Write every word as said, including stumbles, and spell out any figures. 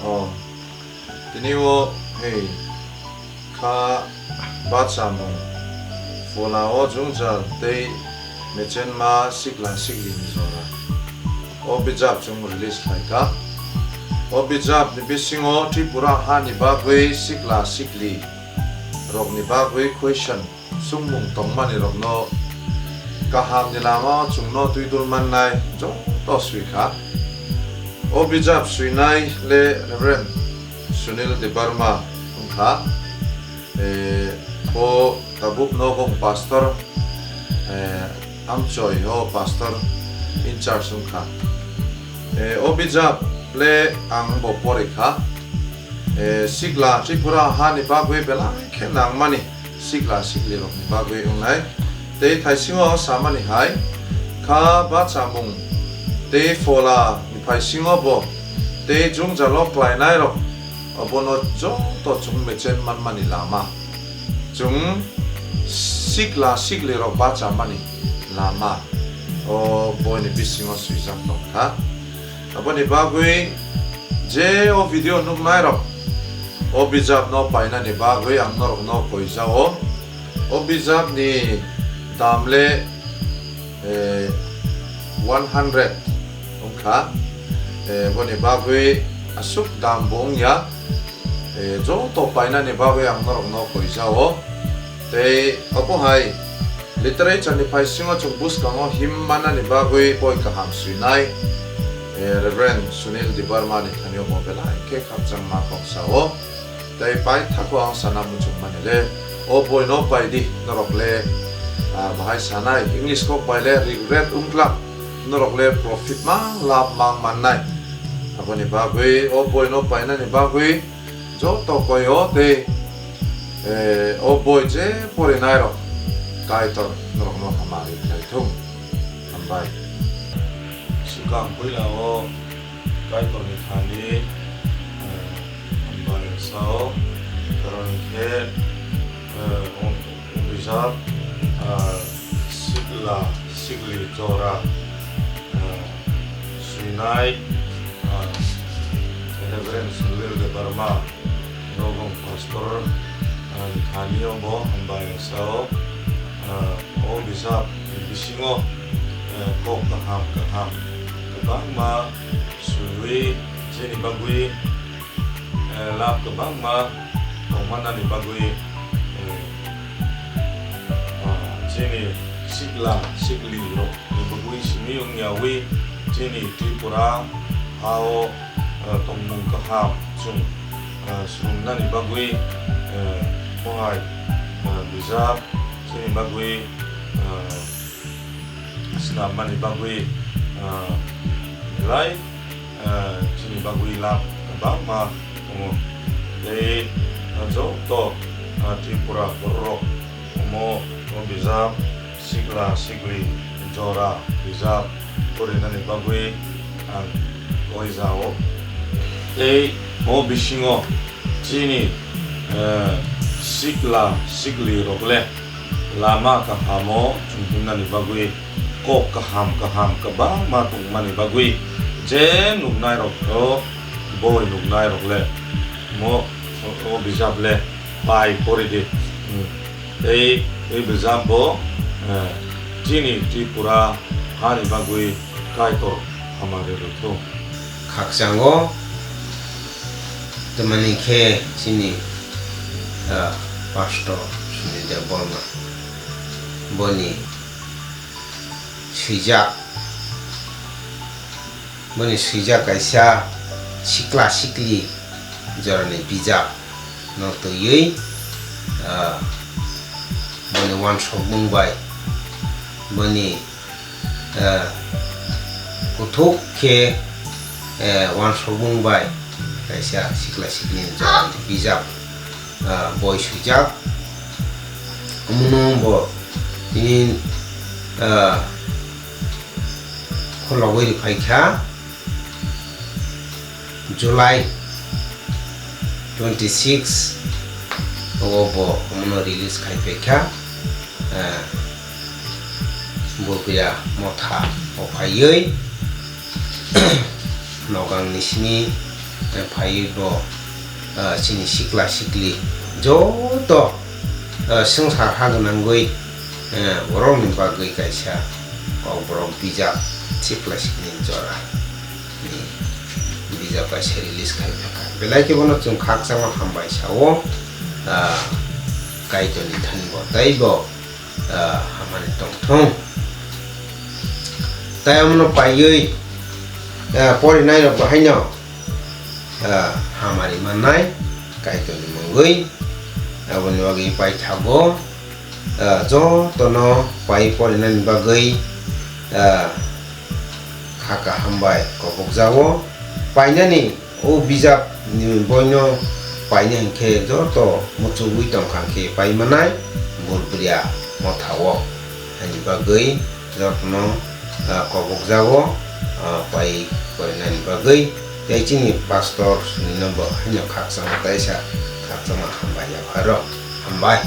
O, tini o, hei, kha bachamung, phola o jwngjal tei mechenma sikla sikli ni jora. O bijap chwng release khlai kha. O bijap ni bisingo Tripura ha ni bagwi sikla sikli rok ni bagwi question swngmung tongmani rokno kaham ni lama o chwngno twidul mannai joto swi kha. O bijap swinai le Reverend Sunil Debbarma wngkha. Eh, bo tabuk nogo pastor, eh, amchoi o pastor in charge wngkha. Eh, o bijap le ang bo pori kha. Eh, sikla Tripura ha ni bagwi belai khe nangmani sikla sikli rok ni bagwi wngnai. Tei thaisingo samani hai kha bachamung tei phola ni phaisingo bo tei jwngjalo klainai rok obono joto chwng mechen manmani lama. Chwng sikla sikli rok bachamani lama o boini bisingo swijak tongkha. Aboni bagwi je o video nuknai rok o bijap no painani bagwi ang norok no koijao. O bijap ni dam le, eh, one hundred wngkha. Eh, boni bagwi aswk dam bo wngya. Eh, joto painani bagwi ang norok no koijao. Tei obo hai literature ni phaisingo chwng bwskango him manani bagwi boi kaham swinai, eh, Reverend Sunil Debbarma ni thani omo belai khe khakchangma kok sao. Tei paithago ang sana muchungmani le, o boino paidi norok le, ah, bahai sanai, English kok bai le regret wngkla, norok le profit mang, lab mang mannai. Aboni bagwi o boino painani bagwi joto koi o tei, eh, o boi je porinai rok Kaitor norokno hamari khlai thung. Hambai. Swkang puila o Kaitorni thani, eh, hambai sao, karon khe, eh, o, o bijap, ah, sikla sikli jora, eh, swinai, ah, Reverend Sunil Debbarma, nogo pastor, ah, thani o bo hambai sao, ah, o bijap bisingo, eh, kok kaham kaham kwbangma swiwi chini bagwi, eh, lab kwbangma tongmannani bagwi, eh, ah, chini sikla sikli rokni bagwi simi wngyawi chini Tripura hao, eh, tongmung kaham chwng, eh, swrwngnani bagwi, eh, mohai, eh, bijap chini bagwi, eh, swnamnani bagwi, ah, belai, ah, chini bagwi lab kwbangma tongo. Tei, ah, joto, ah, Tripura bororok omo, o bijap sikla sikli jora bijap porinani bagwi ang koijao. Tei o bisingo chini, eh, sikla sikli rok le lama kahamo chwng himnani bagwi kok kaham kaham kwbangma tongmani bagwi je nuknai rok o boi nuknai rok le mo o bijap le pai pori di. Hmm. Tei, tei bijap bo, eh, chini Tripura hani bagwi Kaitor hamari rwthung. Khakchango tamani khe chini, ah, Pastor Sunil Debbarma boni swijak, boni swijak kaisa sikla sikli jorani bijap no twiwi, ah, boni uansukmung bai boni eh, kuthuk khe, eh, uansukmung bai kaisa sikla sikli ni jorani bijap, eh, boi swijak. Omono bo tini, eh, kholobwi rwphai kha. July twenty six o bo omono release khai phaikha, eh, Burbia Motha o phaiwi nogang ni simi eh, phaiwi bo, eh, chini sikla sikli joto, eh, swngchar ha gwnangwi, eh, borokni bagwi kaisa Kokborok bijap sikla sikli jora ni bijap kaisa release khai phaikha. Belai khe bono chwng khakchangma hambai sao, ah, Kaitorni thani bo tei bo, ah, hamani tongthung. Tai omono paiwi, ah, porinai rok bo haino, ah, hamari mannai Kaitorni mungwi. Aboni bagwi paithago, ah, jotono pai porinani bagwi, ah, kha kaham bai kobokjago. Painani o bijap ni boino paina hinkhe joto muchugwi tongkha hinkhe pai manai Burburia mothao. Haini bagwi jotono, ah, kobokjago, ah, pai porinani bagwi. Tei chini pastor sunino bo haino khakchangma taisa khakchangma hambai yapharo. Hambai.